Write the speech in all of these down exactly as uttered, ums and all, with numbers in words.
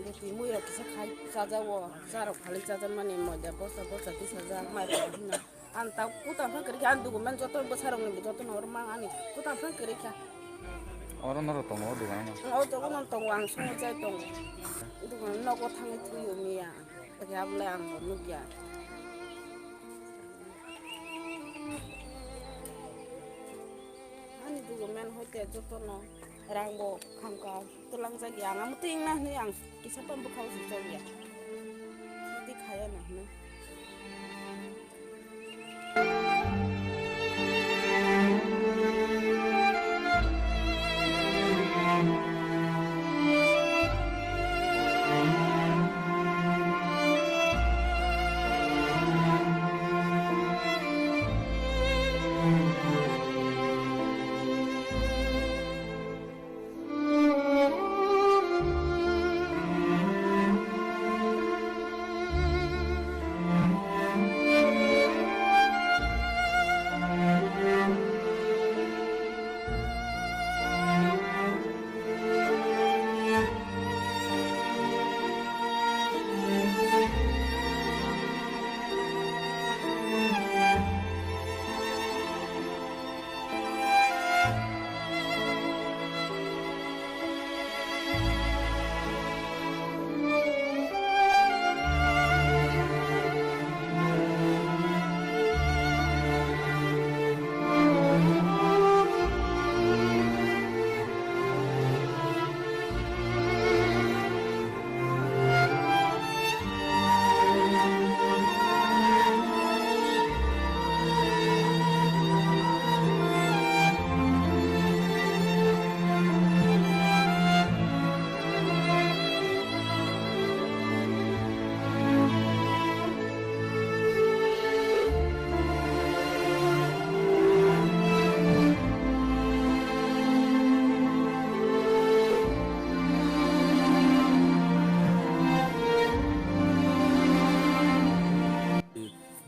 Twi mui rok kisa khai chajago, cha rok phalwi chajakmani moida bosta bosta tisajak, mai rok hinna. Ang ta kutam phang kwrwi kha, ang dugumen joto bwsarokni joto no oro mang ani kutam phang kwrwi kha. Oro norok tongo o dogano? O dogan no tongo, ang songo chai tongo. Dogan nogo thangwi thwio miya. Khe abole ang bo nukya. Ani dugumen hoite jotono rang bo khamkha twlangjak ya, ang amo twi wngna hinwi ang kisa phan bwkha o se choliya. Twi khaya na hinwi.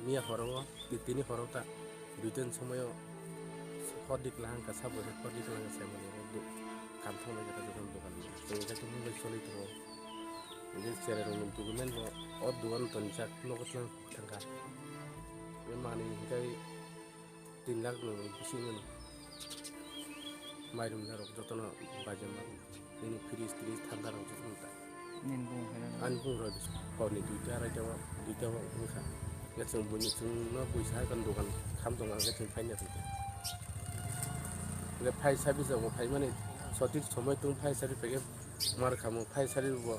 Miya horo o, ti-, tini horo ta duitan somoyo hor di kwlahang ka, sabo hor di kwlahang ka, sabo ni hor di kam thang bai kha, dokan, dokan. Tei khe tongmung bai choli tongo. Hingke cherai rok ni document bo o dogan toni jak nogo tlang thangkha. Be manui hingke tin lakh ni bisingo no. Mairum jarok jotono baijakma. Nini fridge tridge thanda rok jotono ta. Nini bung khe na. Ani bung rok hor ni duita arai ta o, duita o wngkha. Hingke chwng buini chwngno buisa hai dogan kham tongo hingke chwng phaina thangkha. Hingke phai service rok bo phaimani sothik somoi tong phai service paikhe mar khamo phai service bo.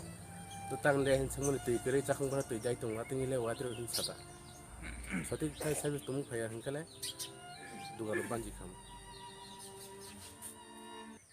To tang le hin sengmani twi kwrwi chakhung bono twi dai tongo, atwngwi le waitwrwi hin sata. Sothik phai service tongmung phaiya hinkhe le dogano banji khamo.